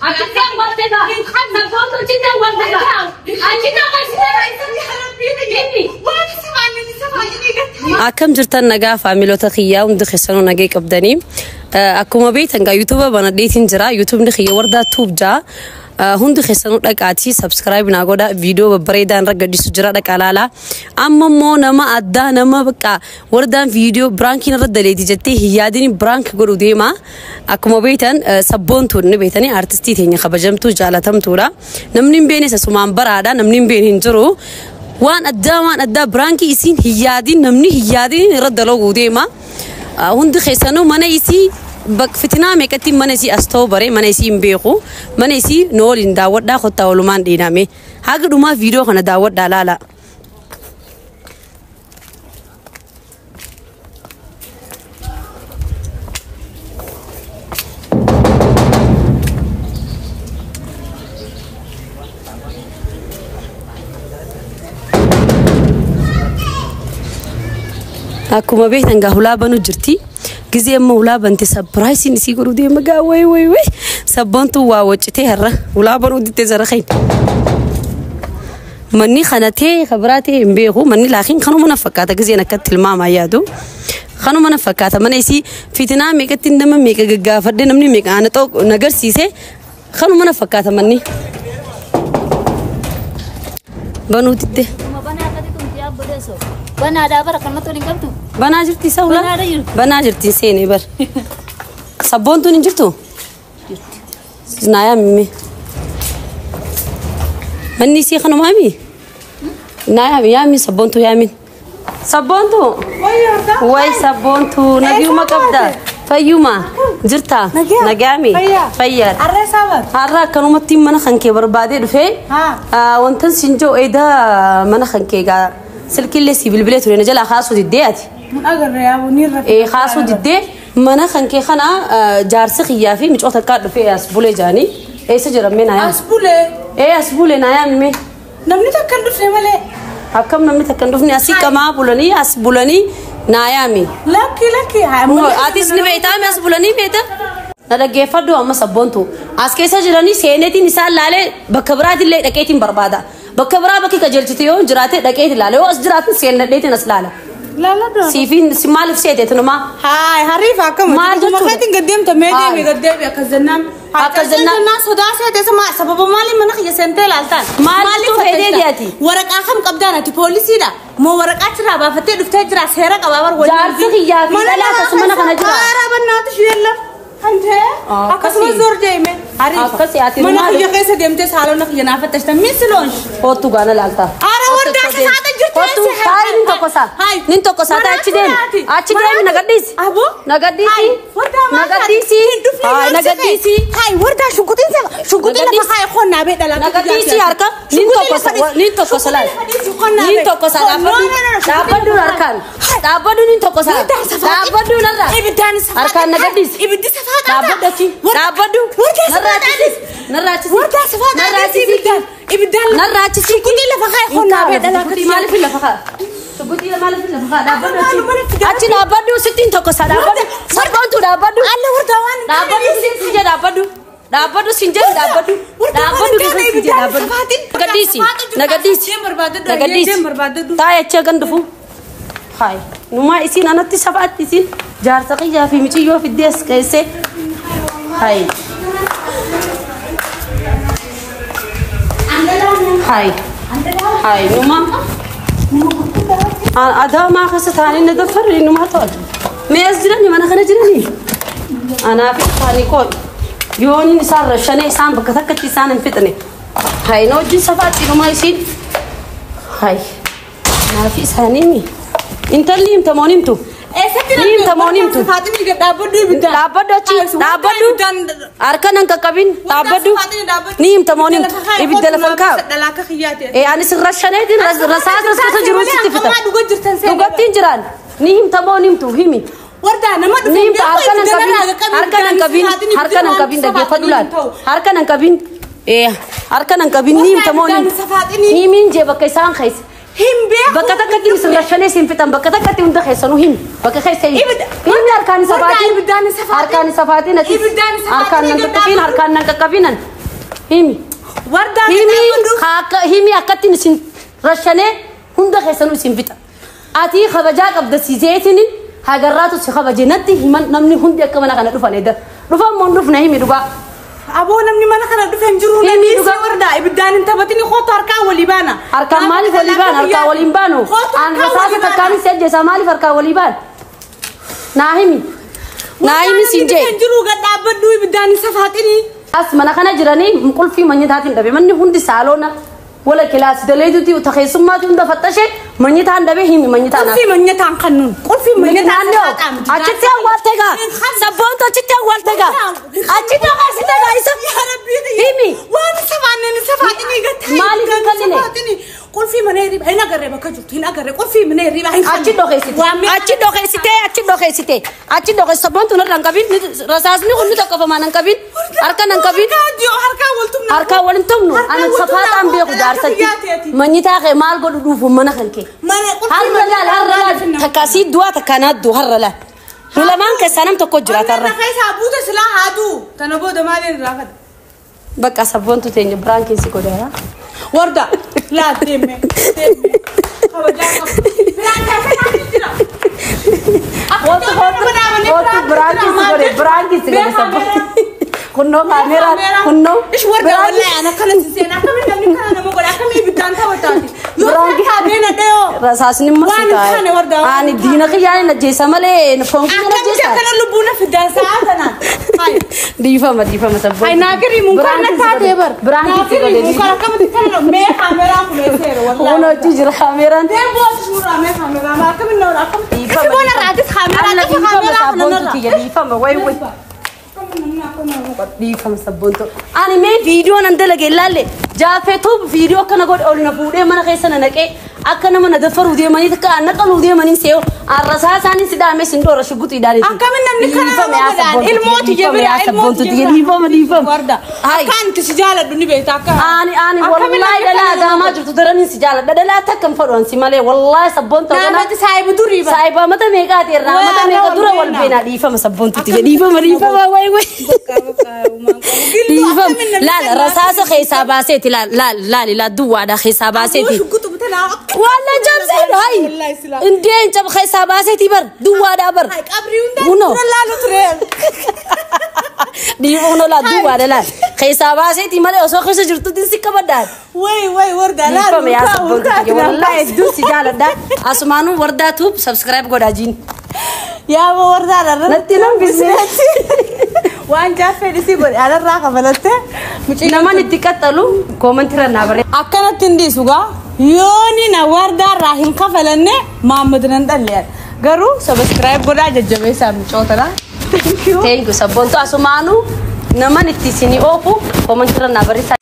Achitti awwaalte gaa. Sabboontu achitti awwaalte gaa. Achitti awwaalte. Akkam jirtan nagaa faamiloota kiyyaa hundi keessanuu nagee qabdanii. Akkuma beektan gaa yuutuuba banadheetiin jira. Yuutuubni kiyya Wardaa Tuub jaa. Hundi keessanuu dhaqaatii subscribe naa godha. Viidiyoo babbareedaan irra gadhiisu jira dhaqaa laalaa. Amma immoo nama addaa nama bakka Wardaan viidiyoo biraankiin irra daleeti jettee hin yaadin biraank godhu deema. Akkuma beektan sabboontuun ni beektanii artistii teenya kabajamtuu jaalatamtuudha. Namni hin beekne sasumaan baraadha. Namni hin beekne hin jiru. Waan addaa waan addaa biraankii isiin hin yaadin namni hin yaadin irra dalaguu deema. Hundi keessanuu mana isii fitinaa meeqatti mana isii as ta'u bare mana isii hin beeku. Mana isii nu waliin daawwadhaa kottaa walumaan dhiiname. Haga dhumaa viidiyoo kana daawwadhaa laala. Akkuma beektan gaa hulaa banuu jirti. Gizee amma hulaa bante sapiraayisiin isii godhuu deema gaa wayi wayi wayi. Sabboontuu waa waccitee har'a hulaa banuu dittee zara keenya. Manni kana ta'e kabiraa ta'e hin beeku manni laakiin kanuma na fakkaata gizeen akkatti tilmaamaa yaadu. Kanuma na fakkaata mana isii fitinaa meeqatti nama meeqa gaggaafadhe namni meeqa ana ta'u na agarsiise kanuma na fakkaata manni. Banuu dittee. Banaadhaa bara kanatti waliin qabdu. Banaa jirti isa hulaa? Banaadha jirti. Banaa jirti seenee bar. Sabboontuun hin jirtu? Jirti. Naa yaamime. Manni isii kanumaa mi? Naa yaami yaami sabboontuu yaamin. Sabboontuu. Wayi sabboontuu nagiyuma qabda. Fayyuma jirta? Nagaami. Fayyaadha. Har'a akkanumatti mana kan kee barbaadee dhufee wantan siin jiru edaa mana kan kee gaa silkiillee si bilbilee ture na jalaa kaasuu diddee ati. Kaasuu diddee mana kan kee kana jaarsi kiyyaa fi micoota takkaa dhufee as bulee jaanii eessa jiran mee naa yaami. As bulee. As bulee naa yaami mee. Namni takka hin dhufne malee. Akkam namni takka hin dhufne asii qamaa bulanii as bulanii naa yaami. Lakki lakki. Atis ni beektaa as bulanii beekta. Na dhaggeeffadhu amma sabboontu. As keessa jiranii seenetiin isaan laalee bakka biraatillee dhaqeetiin barbaada. Bakka biraa bakki qajeelchite yoo jiraate dhaqeetiin laala. Yoo as jiraatin seenadheetiin as laala. Siifiin si maaliif seeteet numaa? Haay hariif akkam. Maal jechuudha? Maqaatiin gaddeemta mee deemi gaddeemi akkas jennaan. Akkas jennaan. Sodaa seete sama sababa maaliin mana kiyya seentee ilaaltaan? Maal jechuun fedhee dhiyaati? Waraqaa kam qabdaan ati poolisiidha. Moo waraqaa achirraa baafattee dhuftee jira seera qabaa bar waliin. Jaarsi kiyyaa fi dhalaa akkasuma mana kana jira. Haaraa bannaatu ishee Hantee akkasuma zoor deeme. Akkasii ati Mana kiyya keessa deemtee saalona kiyya naafattashta miin siloonsh. Kottu gaana laalta. Haaraa wardaa saata jirtu. Kottu taayi nin tokko saa. Nin tokko saa taa achi deemi. Achi deemi na gadhiisi. Aboo. Na gadhiisi. Na gadhiisi. Na gadhiisi. Hayi wardaa shunkutiin saba shunkutiin lafa hayi qonnaa bee dhalaa. Na gadhiisi harka. Nin tokko saa nin tokko saa laal. Nin tokko saa dhaabbadhu. Dhaabbadhu harkaan. Dhaabbadhu nin tokko saa. Dhaabbadhu narraa. Harkaan na gadhiisi. Ibiddi safaa Dhaabbadhu achi. Dhaabbadhu. Narraa achisi. Narraa achisi. Wardaa safaa Narraa achisi. Ibiddaan. Narraa achisi. Shunkutiin lafa hayi qonnaa bee dhalaa. Maaliif lafa kaa? Shunkutii maaliif lafa kaa? Dhaabbadhu achi. Achi dhaabbadhu sittiin tokko saa dhaabbadhu. Sabboontuu dhaabbadhu. Alla wardaa waan. Dhaabbadhu sin jedhe dhaabbadhu. Dhaabbadhu sin jedhe dhaabbadhu. Dhaabbadhu sin jedhe dhaabbadhu. Nagaddiisi. Nagaddiisi. Nagaddiisi. Taa'ee achi hagan dhufu. Hayi. Numaa isiin anatti safaatti isiin jaarsa qiyyaa fi miciyyoo fiddee as keessee. Hayi. Hayi. Hayi numaa. Adaamaa keessa taa'anii na daffarri numaa to'atu. Mee as jiranii mana kana jiranii? Anaaf isaanii qoodhu. Yooniin isaan rashanee isaan bakka takkatti isaan hin fixne. Hayi na wajjin safaatti numaa isiin. Hayi. Anaaf isaanii mi? Intalli himta moo himtu? Ni himta moo himtu? Dhaabbadhu achi dhaabbadhu. Harka nan qaqqabin dhaabbadhu. Ni himta moo himtu? Ibidda lafa kaa'u. Anis rashaneetiin rasaas rasaasa jiru sitti fita. Dhugattiin jiraan. Ni himta moo himtu? Himi. Wardaa nama Ni himta harka nan qabin. Harka nan qabin. Harka nan qabin dhaggeeffadhu laal. Harka nan qabin. Harka nan qabin ni himta moo himtu? Ni himin jee bakka isaan keessa. Bakka takkatti isin rashanee isin fixan bakka takkatti hunda keessanuu himi. Bakka keessa himi. Himi harkaan isa faatiin. Harkaan isa faatiin ati. Harkaan nan qaqqabin harkaan nan qaqqabinan. Himi. Wardaa Himi himi akkattiin isin rashanee hunda keessanuu isin fixa. Ati kabajaa qabda si jeetini hagarraatu si kabaje natti himan namni hundi akka mana kana dhufan edda. Dhufan moo hin dhufne himi dhugaa. Aboo namni mana kana dhufe hin jiru. Himi Namni dhugaa. wardaa ibiddaan hin taphatini kootu harkaa walii baana. Harkaan maaliif walii baan? Harkaa waliin baanu. Kootu An harkaa rasaasa walii baana. takkaanis si ajjeesaa maaliif harkaa walii baan? Naa himi. Naa himi siin jee. Hin jiru gad dhaabbadhu ibiddaan hin safaaxini. As mana kana jiranii qulfii manyitaatiin dhabe manni hundi saaloona wala kilaasii daleetuuti takeessummaati hunda faxxashe manyitaan dhabe himi manyitaan. Qulfii manyataan kannuun. Qulfii manyataan Naannoo safaaxaa miti. achitti awwaalte gaa sabboontu achitti awwaalte gaa achitti awwaalsite gaa isa Yaa Rabbii himi. Waan safaanneen safaaxinii gattaa. Maaliif hin kalline? Qulfii mana hirriibaa hin agarree bakka jirtu hin agarree qulfii mana hirriibaa hin Achi dhokeessite achi dhokeessite achi dhokeessite achi dhokeessite sabboontu narra hin qabin rasaasni kun ni tokkofamaan hin qabin harka hin qabin. Harkaa wal tumna. Harkaa wal hin tumnu ani safaaxaan beeku jaarsatti manyitaa kee maal godhu dhuufu mana kan kee. Mana qulfii Har'a laal har'a laal takka sii du'aa takka naa du'u har'a laal. Nu lamaan keessaa nam tokko jiraata har'a. Har'a keessaa buute silaa haaduu. Tana booda maaliin irraa fadha? Bakka sabboontu teenya biraan keessi godheera. Warda laal deemme deemme kabajaa qabu. Biraan keessaa jira. Otu otu otu biraan keessi godhe biraan keessi godhe sabboontu. Kunnoo kaameeraan kunnoo. Ish warda wallahi ana akkana si seena akkamiin namni kana nama godha akkamii ibiddaan taphataati. Yoo Biraan kaabee na dhayoo. Rasaasni immoo si Waan hin taane warda, taa'e. waan Ani hin diina kiyyaan ajjeesa malee foon kiyya Akkamitti ajjeesa. akkana lubbuu na fiddaan sa'a kanaan. Hai. Dhiifama dhiifama sabboontu. Hai naagiri munkaan na taatee bar. Biraan keessi Naagiri godhe. munkaan akkamitti kana mee kaameraan kun eesseera wallahi. Kun hojii jira kaameeraan. Deem booti suuraa mee kaameraa maa akkamiin na akkamitti. Ifi boona raatis kaameraa Alla ifi dhiifama kaameraa kana sabboontu narra. tiyya dhiifama wayi wayi. Dhiifama sabboontu. Ani mee viidiyoo nan dalage ilaalle jaafeetu viidiyoo akkana godhe ol na fuudhee mana keessa na naqee akka nama na daffaruu deemanii takka na qaluu deemanii se'oo arrasaa isaanii si dhaame sin dhoora shugguxii dhaane. Akkamiin namni kana nama godhaan ilmooti jebira ilmooti jebira. Dhiifama dhiifama. Warda Hai. akka anti si jaaladhu ni beekta akka. Ani ani Akkamiin wallahi namni dhalaa kana nama adaamaa jirtu daraniin si jaaladha dhalaa takka hin fadhu ansi malee wallahi sabboontu Naannootti saayibu durii bara. Saayiba mata meeqaati irraa Waa, mata meeqa wal dura wal beena. beenaa dhiifama sabboontutti dhiifama dhiifama wayi wayi. Dhiifama laal rasaasa keessaa baaseeti laal laal laal laal duwwaadha keessaa baaseeti. Shugguxu bitanaa akka. Walla cabseen hayi indeen cab keessaa baaseeti bar duwwaadha bar. Qabrii hundaa Kunoo. dura laalu ture. Dhiifama kunoo laal duwwaadha laal keessaa baaseeti malee osoo keessa jirtutti si qabadhaan. Wayi wayi warda laalu. Dhiifama yaa sabboontutti wallahi hedduu si jaaladha. Asumaanuu wardaa tuub subscribe godhaa jiin. Yaa boo wardaa dharra. Natti nan bisne. Waan jaaffee dhisii godhe alarraa kafalatte. Naman itti qaxxalu koomantii naa barreessa. Akkanatti hin dhiisu gaa yooni na wardaarraa hin kafalanne Maammad nan dhalleedha. Garuu sabiskiraayib godhaa jajjabeessaa micootadha. Thank you. Thank you sabboontu asumaanuu naman itti isinii oofu koomantii naa barreessa.